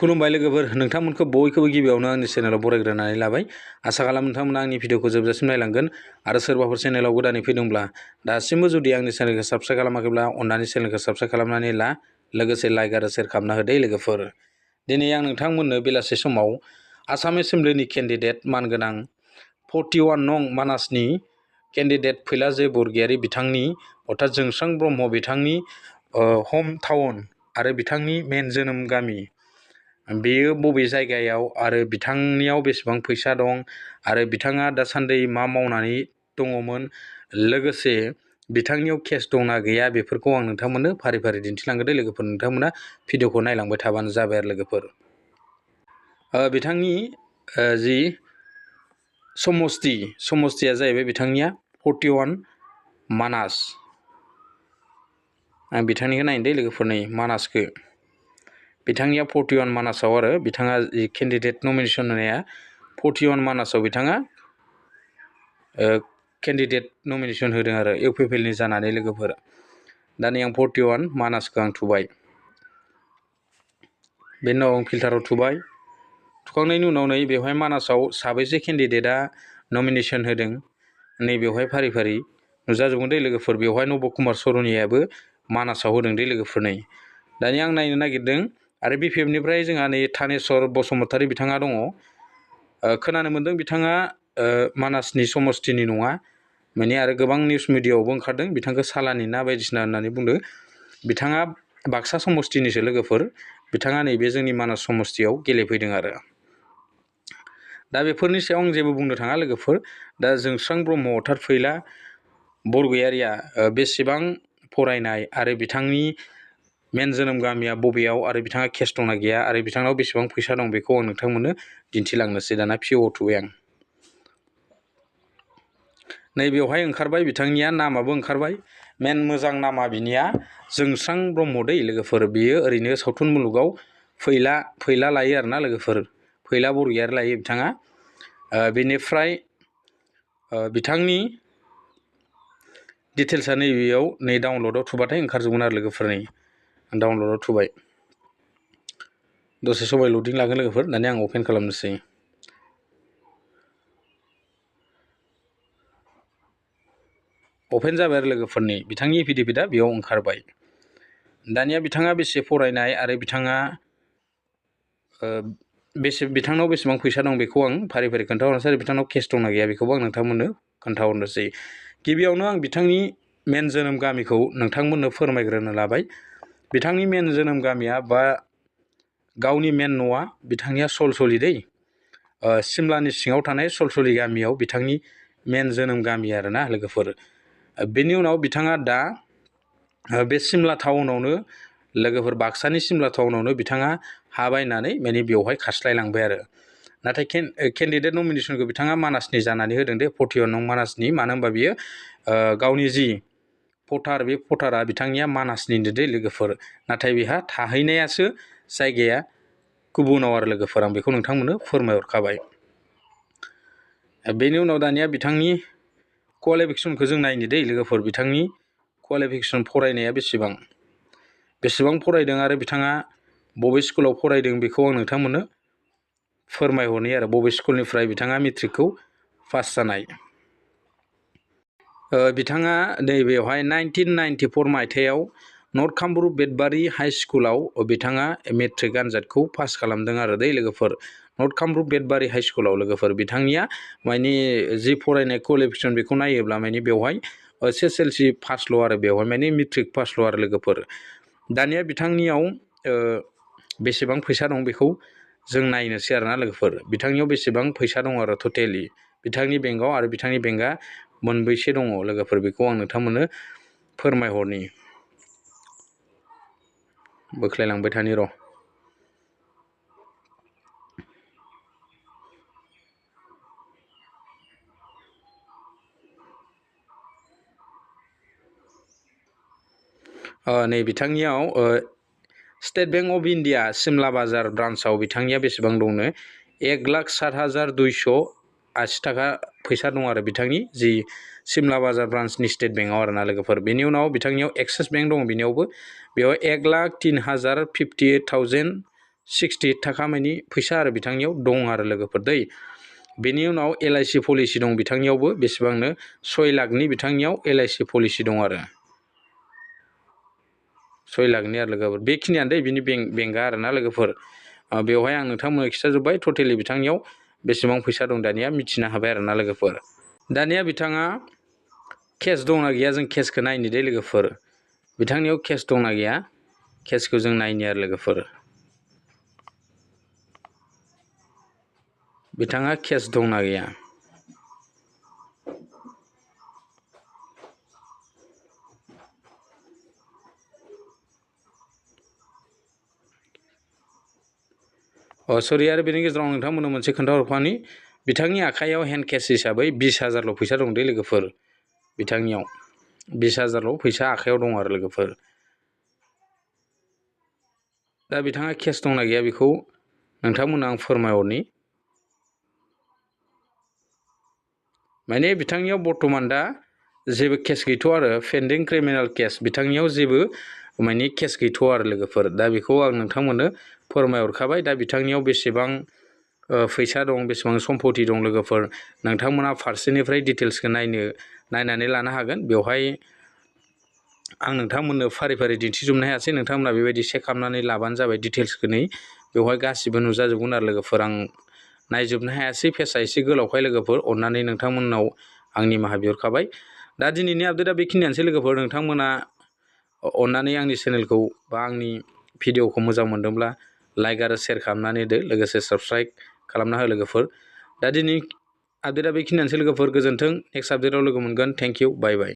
खुलुमबाय लोगोफोर, नोंथांमोनखौ बयखौबो गिबियावनो आंनि चेनेलाव बरायग्रोनानै लाबाय। आसा खालामो नोंथांमोना आंनि भिडिअखौ जोबजासिम नायलांगोन आरो सोरबाफोर चेनेलाव गोदानै फैदोंब्ला दासिमबो जुदि आंनि चेनेलखौ साबस्क्राइब खालामाखैब्ला अन्नानै चेनेलखौ साबस्क्राइब खालामनानै ला, लोगोसे लाइक आरो शेयार खालामना होदो लोगोफोर। दिनै आं नोंथांमोननो बेलासे समाव आसाम एसेम्ब्लिनि केन्डिडेट मानगोनां 41 नं मानासनि केन्डिडेट फैलाजे बरगयारी बिथांनि अर्थात जोंस्रां ब्रह्म बिथांनि हम टाउन आरो बिथांनि मेन जोनोम गामि बेयो बबे जायगायाव आरो बिथांनियाव बेसेबां फैसा दं आरो बिथाङा दासान्दि मा मावनानै दङमोन, लोगोसे बिथांनियाव केस दंना गैया बेफोरखौ आं नोंथांमोननो फारि फारि दिन्थिलांगोन लोगोफोर। नोंथांमोना भिडिअखौ नायलांबाय थाबानो जाबाय आरो लोगोफोर। बिथांनि जि समस्थिया जाहैबाय बिथांनिया 41 मानास। आं बिथांनिखौ नायनो दे लोगोफोर, नै मानासखौ बिथांनिया 41 मानासाव आरो बिथाङा जि केन्डिडेट नमिनेसन होनाया 41 मानासाव बिथाङा केन्डिडेट नमिनेसन होदों आरो इउपिपिएलनि जानानै लोगोफोर। दा नै आं 41 मानासखौ आं थुबाय, बेनि उनाव आं फिल्टाराव थुबाय। थुखांनायनि उनाव नै बेवहाय मानासाव साबैसे केन्डिडेटआ नमिनेसन होदों नै बेवहाय फारि फारि नुजाजोबगोन दे लोगोफोर। बेवहाय नब कुमार सरनियाबो मानासाव होदों दे लोगोफोर। नै दानिया आं नायनो नागिरदों आरो बिपिएफनिफ्राय जोंहा नै थानेस्वर बसुमतारी बिथाङा दङ। खोनानो मोन्दों बिथाङा मानासनि समस्थिनि नङा, माने आरो गोबां निउस मिडियाआवबो ओंखारदों बिथांखौ सालानि ना बायदिसिना होननानै बुंदों। बिथाङा बाक्सा समस्थिनिसो लोगोफोर, बिथाङा नैबे जोंनि मानास समस्थियाव गेलेफैदों आरो। दा बेफोरनि सायाव आं जेबो बुंनो थाङा लोगोफोर। दा जोंस्रां ब्रह्म अर्थात फैला बरगयारिया बेसेबां फरायनाय आरो बिथांनि मेन जोनोम गामिया बबेयाव आरो बिथाङा केस दंना गैया आरो बिथांनाव बेसेबां फैसा दं बेखौ आं नोंथांमोननो दिन्थिलांनोसै। दाना पिअ थुबाय आं। नै बेवहाय ओंखारबाय बिथांनिया नामाबो ओंखारबाय। मेन मोजां नामा बिनिया जोंस्रां ब्रह्म दै लोगोफोर। बियो ओरैनो सावथुन मुलुगाव फैला लायो आरोना लोगोफोर, फैला बरगयारी लायो बिथाङा। बेनिफ्राय बिथांनि डिटेल्सआ नैबेयाव नै डाउनलडआव थुबाथाय ओंखारजोबगोन आरो लोगोफोर। नै डाउनलडआव थुबाय, दसे समाय लडिं लागोन लोगोफोर। दानिया आं अपेन खालामनोसै। अपेन जाबाय आरो लोगोफोरनि बिथांनि एफिडेभिटआ बेयाव ओंखारबाय। दानिया बिथाङा बेसे फरायनाय आरो बिथाङा बिथांनाव बेसेबां फैसा दं बेखौ आं फारि फारि खोन्थाहरनोसै आरो बिथांनाव केस दंना गैया बेखौबो आं नोंथांमोननो खोन्थाहरनोसै। गिबियावनो आं बिथांनि मेन जोनोम गामिखौ नोंथांमोननो फोरमायग्रोनो लाबाय। बिथांनि मेन जोनोम गामिया बा गावनि मेन न'आ बिथांनिया सलसलि दै, सिमलानि सिङाव थानाय सलसलि गामियाव बिथांनि मेन जोनोम गामि आरोना लोगोफोर। बेनि उनाव बिथाङा दा बे सिमला टाउनावनो लोगोफोर, बाक्सानि सिमला टाउनावनो बिथाङा हा बायनानै माने बेवहाय खारस्लायलांबाय आरो। नाथाय केन्डिडेट नमिनेसनखौ बिथाङा मानासनि जानानै होदों दे, 41 नं मानासनि। मानो होनबा बियो गावनि जि भटार, बे भटारा बिथांनिया मानासनिनो दे लोगोफोर। नाथाय बेहा थाहैनायासो जायगाया गुबुनाव आरो लोगोफोर। आं बेखौ नोंथांमोननो फोरमायहरखाबाय। बेनि उनाव दानिया बिथांनि क्वालिफिकेसनखौ जों नायनो दै लोगोफोर। बिथांनि क्वालिफिकेसन फरायनाया बेसेबां फरायदों आरो बिथाङा बबे स्कुलाव फरायदों बेखौ आं नोंथांमोननो फोरमायहरनि आरो। बबे स्कुलनिफ्राय बिथाङा मेट्रिकखौ पास जानाय। बिथाङा नैबेवहाय 1994 मायथाइयाव नर्थ कामरुप बेटबारि हाइ स्कुलाव बिथाङा मेट्रिक आनजादखौ पास खालामदों आरो दै लोगोफोर। नर्थ कामरुप बेटबारि हाइ स्कुलाव लोगोफोर। बिथांनिया माने जि फरायनाय क्वालिफिकेसन बेखौ नायोब्ला माने बेवहाय SSLC पासल' आरो, बेवहाय माने मेट्रिक पासल' आरो लोगोफोर। दानिया बिथांनियाव बेसेबां फैसा दं बेखौ जों नायनोसै आरोना लोगोफोर। बिथांनियाव बेसेबां फैसा दं आरो टटेलि बिथांनि बेंकआव, आरो बिथांनि बेंकआ मोनबैसे दङ लोगोफोर बेखौ आं नोंथांमोननो फोरमायहरनि। बोख्लायलांबाय थानि र'। नै बिथांनियाव State Bank of India Simla Bazar ब्रान्सआव बिथांनिया बेसेबां दंनो 1,07,280 थाखा फैसा दं आरो बिथांनि जि सिमला बाजार ब्रान्सनि स्टेट बेंकआव आरोना लोगोफोर। बेनि उनाव बिथांनियाव एक्सिस बेंक दङ, बेयाव 1,03,58,7 60 थाखा मानि फैसा आरो बिथांनियाव दं आरो लोगोफोर दै। बेनि उनाव LIC पलिसि दं बिथांनियावबो बेसेबांनो 6 लाखनि बिथांनियाव LIC पलिसि दं आरो 6 लाखनि आरो लोगोफोर बेखिनियानो दै बिनि बेंकआ आरोना लोगोफोर। बेवहाय आं नोंथांमोननो खिथाजोब्बाय टटेलि बिथांनियाव बेसेबां फैसा दं दानिया मिथिनो हाबाय आरोना लोगोफोर। दानिया बिथाङा केस दंना गैया जों केसखौ नायनो दे लोगोफोर। बिथांनियाव केस दंना गैया केसखौ जों नायनो आरो लोगोफोर। बिथाङा केस दंना गैया सरि आरो बेनि गेजेराव नोंथांमोननो मोनसे खोन्थाहरफानि बिथांनि आखाइयाव हेन्ड केस हिसाबै 20,000ल' फैसा दं दे लोगोफोर। बिथांनियाव 20,000ल' फैसा आखाइयाव दं आरो लोगोफोर। दा बिथाङा केस दंना गैया बेखौ नोंथांमोननो आं फोरमायहरनि। माने बिथांनियाव बर्थमान दा जेबो केस गैथ'आ आरो पेन्डिं क्रिमिनेल केस बिथांनियाव जेबो माने केस गैथ'आ आरो लोगोफोर। दा बेखौ आं नोंथांमोननो फोरमायहरखाबाय। दा बिथांनियाव बेसेबां फैसा दं बेसेबां सम्पति दं लोगोफोर नोंथांमोना फारसेनिफ्राय डिटेल्सखौ नायनानै लानो हागोन। बेवहाय आं नोंथांमोननो फारि फारि दिन्थिजोबनो हायासै नोंथांमोना बेबायदि चेक खालामनानै लाबानो जाबाय डिटेल्सखौ बेवहाय गासिबो नुजाजोबगोन आरो लोगोफोर। आं नायजोबनो हायासै फेसआ एसे गोलावखाय लोगोफोर अननानै नोंथांमोननाव आं निमाहा बिहरखाबाय। दा दिनैनि आपडेटआ बेखिनियानोसै लोगोफोर। नोंथांमोना अननानै आंनि चेनेलखौ बा आंनि भिडिअखौ मोजां मोनदोंब्ला लाइक आरो शेयार खालामनानै होदो लोगोसे साबस्क्राइब खालामना हो लोगोफोर। दा दिनै आपडेटआ बेखिनियानोसै लोगोफोर गोजोन्थों। नेक्स्ट आपडेटआव लोगो मोनगोन। Thank you bye bye.